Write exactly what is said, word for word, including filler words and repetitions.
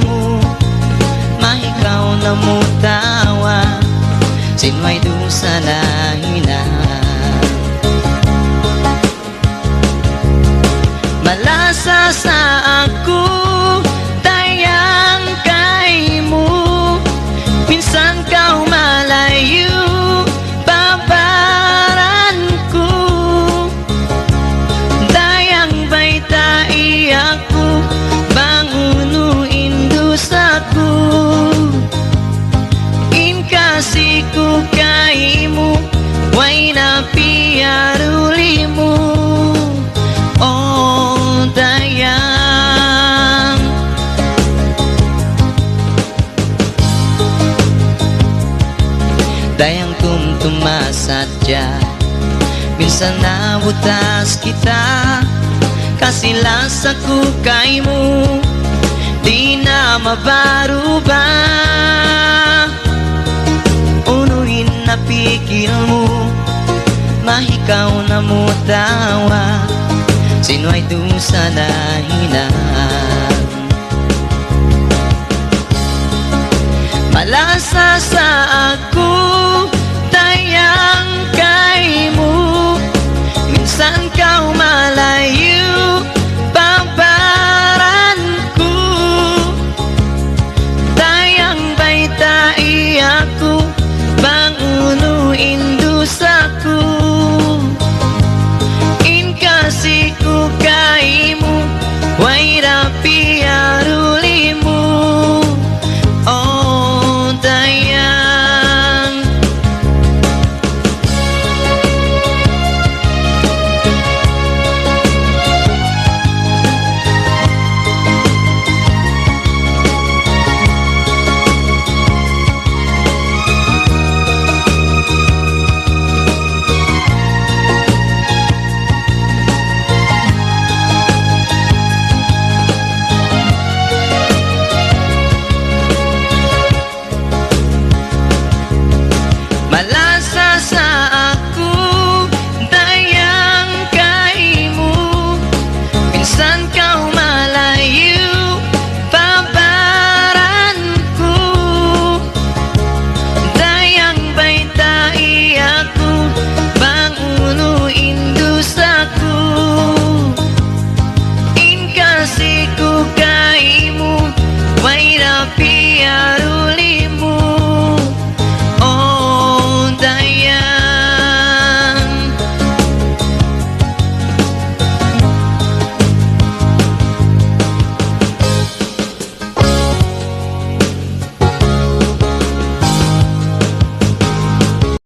mu, mahikaw na mu tawa, sin way dusa na hinang. Malasa sa aku, dayang kaymu, minsan kaw malayu' pa baran ku. Dayang baytai aku bang unu in dusa ku. In kasi ku kaymu, way na piyaruli mu, o dayang. Dayang tumtuma sadja, minsan nabutas kita. Kasi lasa ku kaymu, di' na mabaruba. Unu in napikil mu, mahikaw na mu tawa, sin way dusa na hinang. Malasa sa aku,